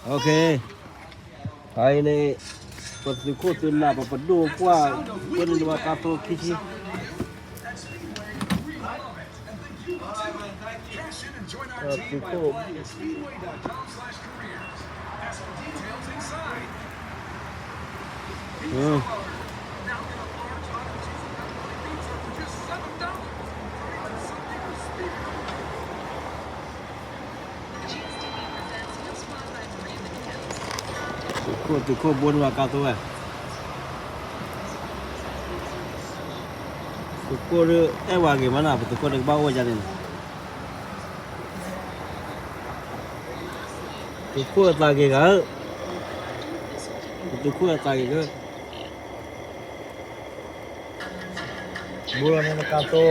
Okay, အအံၤန့ၣ် ပသုးခိၣ်သုးနၢ် ပပဒိၣ်ပှၢ် ပန့ၣ် နဝဲကါသိခံဆံ သုးခိၣ် သုးခိၣ် သုးခိၣ်ဘိန့ၣ် ပှၤကါသိဝဲ, သုးခိၣ်ဒီး အဲၣ်ဝဲဂ့ၤမးနီၤ, ပသုးခိၣ်ဒီးကဘၣ်အိၣ်ယၤန့ၣ်, သုးခိၣ်အသးဂ့ၤဂၤဧၢ, ပသုးခိၣ်အသးဂ့ၤဂၤ, ဘိလီၤန့ၣ် ပကါသိ,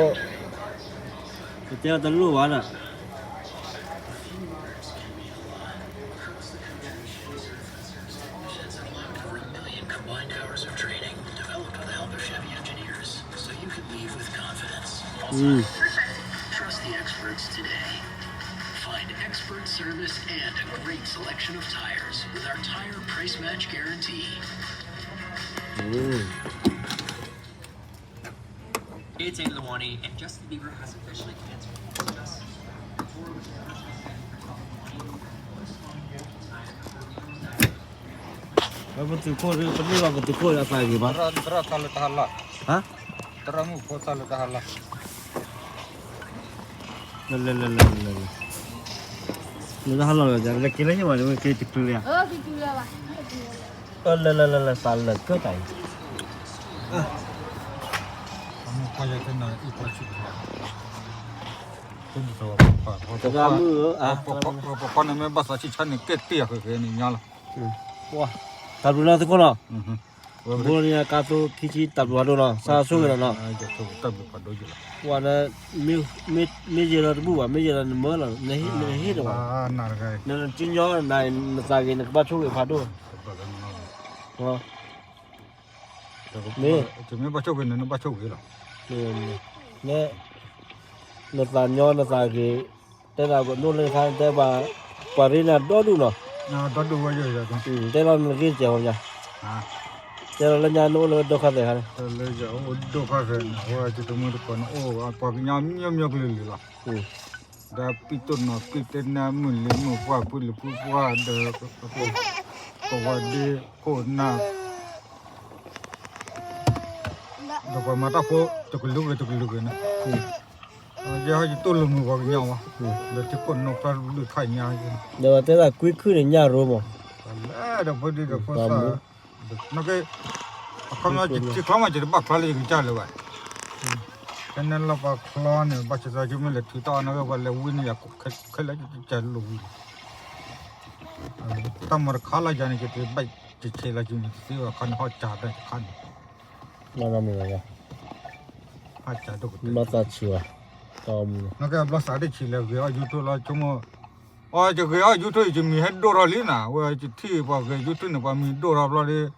ပတဲအီၤတလိၣ်ဘၣ်နီၤ. Combined hours of training developed with the help of Chevy engineers, so you can leave with confidence. Also, trust the experts today. Find expert service and a great selection of tires with our tire price match guarantee. It's eight in the morning, and Justin Bieber has officially canceled. ပသုးခိၣ် ပန့ၢ်ဘၣ်ပသုးခိၣ်အသးဂ့ၤဘၣ်, သရၣ်သးလၢတၢ်ဟးလီၢ်, ဟါ, သရၣ်မုၣ်ဖိသၣ်လၢတၢ်ဟးလီၢ်, လၢလၢလၢလၢလၢ, လၢတၢ်ဟးလီၢ်လၢ လဲၤက့ၤလၢဟံၣ်မး က့ၤတချုးလၢ, လၢလၢလၢလၢ သးလၢာ်ကၢတၢ်အံၤ, သရၣ်မုၣ်ဧၢ, ပှၤန့ၣ်မ့ၢ်ဘၣ်သးဆံၣ်ဆါန့ၣ် ကဲတ့ၢ်အဃဲၤဃဲၤန့ၣ်ညါလီၤ, တၢ်ဘျုးနီၢ်သုးခိၣ်နီၤ, ဘိန့ၣ်ကါသိခံဆံ တၢ်ဘျုးဖးဒိၣ်နီၤ, ဆါဆိၣ်ဂ့ၤနီၤ, ပှၤန့ၣ် မ့ၢ်ယဲၢ်လီၤတဘူၣ်ဘၣ်, မ့ၢ်ယဲၢ်လီၤနမၢလီၤ, နဟ့ၣ်ဒၣ်ဝဲ, နကညီနသးဂ့ၤ နကဘၣ်ဆိၣ်ဂ့ၤဖးဒိၣ်, မ့ၢ်, မ့ၢ်ဘၣ်ဆိၣ်ဂ့ၤန့ၣ် နဘၣ်ဆိၣ်ဂ့ၤလီၤ, နသးညီနသးဂ့ၤ, တဲဒၣ်ပဒိၣ်လၢခါတဲဘၣ်, ပှၤရ့နၤဒီဒူၣ်နီၤ, ဒီဒူၣ်ဝဲ, တဲလီၤနဂ့ၢ်တစဲးဖိညါ, တဲလီၤလၢညါနအိၣ်လၢဒိခါသဲးခါန့ၣ်, ဒိခါသဲးန့ၣ် အဝဲတမုၢ်တကိးန့ၣ် အိၣ်ပှၤကညီမျိုးမျိုးကလုာ်ကလုာ်လီၤ, ဒီးပံတိၢ်နီၢ်ပံတဲနါ မုၢ်လံၤမုၢ်ပှၢ် ဖုလံၤဖုပှၢ်ဒီး ကဝီၤဒ့ခိၣ်နၢ် ဒီးပှၤမၤတၢ်ဖိ တကလုာ်ဂ့ၤတကလုာ်ဂ့ၤန့ၣ်, ယဲဟီယတိၢ်လိာ်မုာ်ပှၤကညီဘၣ်, ဒီးထံခိၣ်နီၢ်ဖျါတဘျုးခါညါ, ဒီးတဲဒၣ်ကွ့ခုၣ်န့ၣ်ညၣ်ရိမး, လၢဒီးဖိဒံဒီးဖိသၣ်, နက, အခီပညီ ယထံချီမး ယတဘၣ်ချီလၢယကစၢ်လၢၤဘၣ်, ဖဲန့ၣ်လီၤပှၤချီန့ၣ် ဘၣ်ဆၢသးကမ့ၢ်လဲၤထုးထီၣ်အီၤန့ၣ် ပှၤလဲၤဝံန့ၣ် ယခဲလၢာ်ယကစၢ်လိာ်ဝံၤလီၤ, တၢ်မၤတခါလၢယၤန့ၣ် ယတဘၣ်တဆဲးလၢၤ ယမ့ၢ်တသ့ဘၣ်ခါန့ၣ် ဟီၣ်စၢ်တၢ်တခါန့ၣ် မ့ၢ်, ဘၣ်သးဆံးဘၣ်, နကဘျီသးဒ်ဆံးလဲၤဂ့ၤအီၣ် YouTube လီၤ ဆိကမိၣ်, အီ ယဂ့ၤအီၣ် YouTube ယမံၤဟဲဒိၣ်ထီၣ်လံနၤ, ဝဲယထံၣ်ပှၤဂ့ၤ YouTube န့ၣ် ပှၤမံၤဒိၣ်ထီၣ်ဘျီဒီး,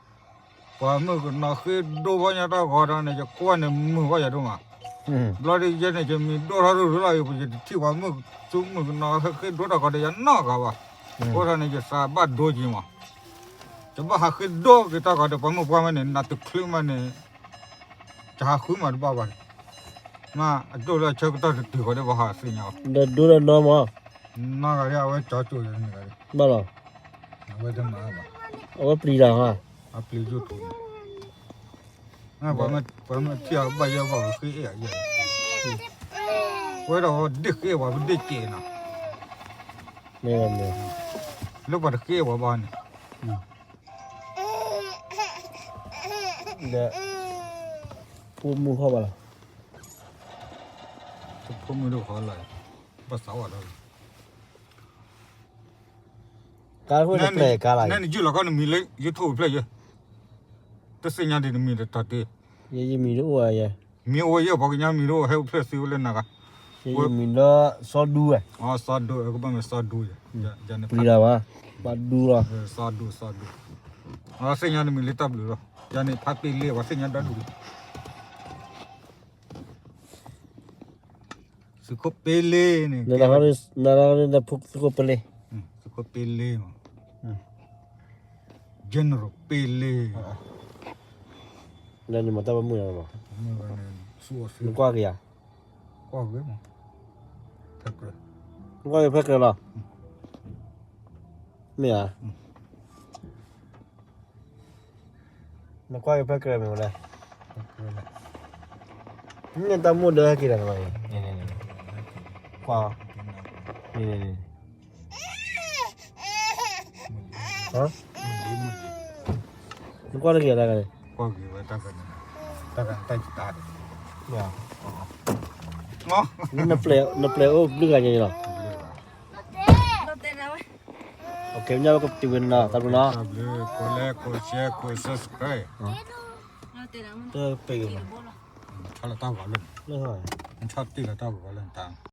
ပှၤမုၣ်ကနီၤဃ့ဒိၣ်ဘၣ်ညါတၢ်ဂီၤဒီးန့ၣ် ယကွၢ်န့ၣ်မုာ်ဘၣ်ယၤဒိၣ်မး, ဘျီဒီးယဲန့ၣ် ယမံၤဒိၣ်ထီၣ်ရူၢ်ရူၢ်လီၤအံၤ ယတထံၣ်ပှၤမုၣ်သူမုၣ်ကနီၤဃ့ဒိၣ်တၢ်ဂီၤဒီး ယနီၢ်ဂၤဘၣ်, အဃိသတးန့ၣ် ယသးဘၣ်ဒိက့ၤမး ယဘၣ်ဟးဃ့ဒိၣ်က့ၤတၢ်ဂီၤဒီး ပှၤမုၣ်ပှၢ်မ့ၢ်န့ၣ် နးတချုးမးန့ၣ်, ယဟးဃုမးတဘၣ်ဘၣ်န့ၣ်, မ့ၢ်အဒိၣ်လၢအဆၢကတီၢ်တတုၤဃီဒီး ပှၤဟးသ့ၣ်ညါအီၤ, ဒီးဒိၣ်ဒီးနီၢ်မး, နီၢ်ဂၤဒ်အဝဲကၠီကၠိၤန့ၣ်ဂၤဒ်, ဘၣ်လီၤ, အဝဲတမၤဘၣ်, အဝဲပျံၤတၢ်ဟါ, အပျံၤယိၣ်ထူန့ၣ်, ပှၤမ့ၢ်ထံၣ်အဘၣ်ယဲၢ်ဘၣ် ဃ့အဲၣ်အယဲၢ်, ဝဲဒၣ်ဝဲဒ့ၣ်ဃ့ဝဲပဒ့ၣ်ကဲးနီၤ, လၢပှၤတဃ့ဝဲဘၣ်န့ၣ် ဒီး ဖိမုၣ်ဟီၣ်ဘၣ်လီၤ, ဖိမုၣ်ဒိၣ်ဃီလီၤ, ဘၣ်သးဝဲဒီး, ကါဖိတဖျဲၣ်ကါလီၤ, နဲနယုၢ်လီၤကီၢ်နမံၤလၢ YouTube ဖျဲၣ်ယဲၢ်, တသ့ၣ်ညါဒ်နမံၤတတီၤတ့ၢ်, ယမံၤတအိၣ်ဝဲယဲၢ်, မံၤအိၣ်ဝဲယဲၢ် ပှၤကညီမံၤတအိၣ် ဟဲအိၣ်ဖျဲၣ်သ့ဝဲလၢနဂၤ, ယမံၤလၢစီၤဒူဝဲ, စီၤဒူ, ကဘၣ်မ့ၢ်စီၤဒူယဲၢ်, ပျံၤလီၤဘၣ်, ဘၣ်ဒူလီၤ, စီၤဒူ, စီၤဒူ, သ့ၣ်ညါနမံၤလၢတၢ်ဘျုးလီၤ, ယၤန့ၣ်ဖးပ့လ့ ပှၤသ့ၣ်ညါဒီဒူၣ်လံ သုးခိၣ်ပ့လ့န့ၣ်, နဖိသုးခိၣ်ပ့လ့, သုးခိၣ်ပ့လ့မး, General ပ့လ့ လၢနမၤတၢ်ပမုၣ်လီၤ, နကွၢ်က့ၤဧါ, ကွၢ်က့ၤမး, နကွၢ်က့ၤဖဲကြၢးလီၤ, မ့ၢ်ဧါ, နကွၢ်က့ၤဖဲကြၢးမ့ၢ်ဝဲလဲၣ်, မ့ၢ်တၢ်မိၣ်ဒၢဟဲက့ၤဒီးနမၤအံၤ, ကွၢ်, နကွၢ်တက့ၤတၢ်ဂၤန့ၣ်, နပျဲၢ်အိၣ်ဘျုးဂၤညါလီၤ, ကဲညါဝဲကတံၤဝဲနီၤ တၢ်ဘျုးနီၤ, တပ့ၤက့ၤမး, လၢ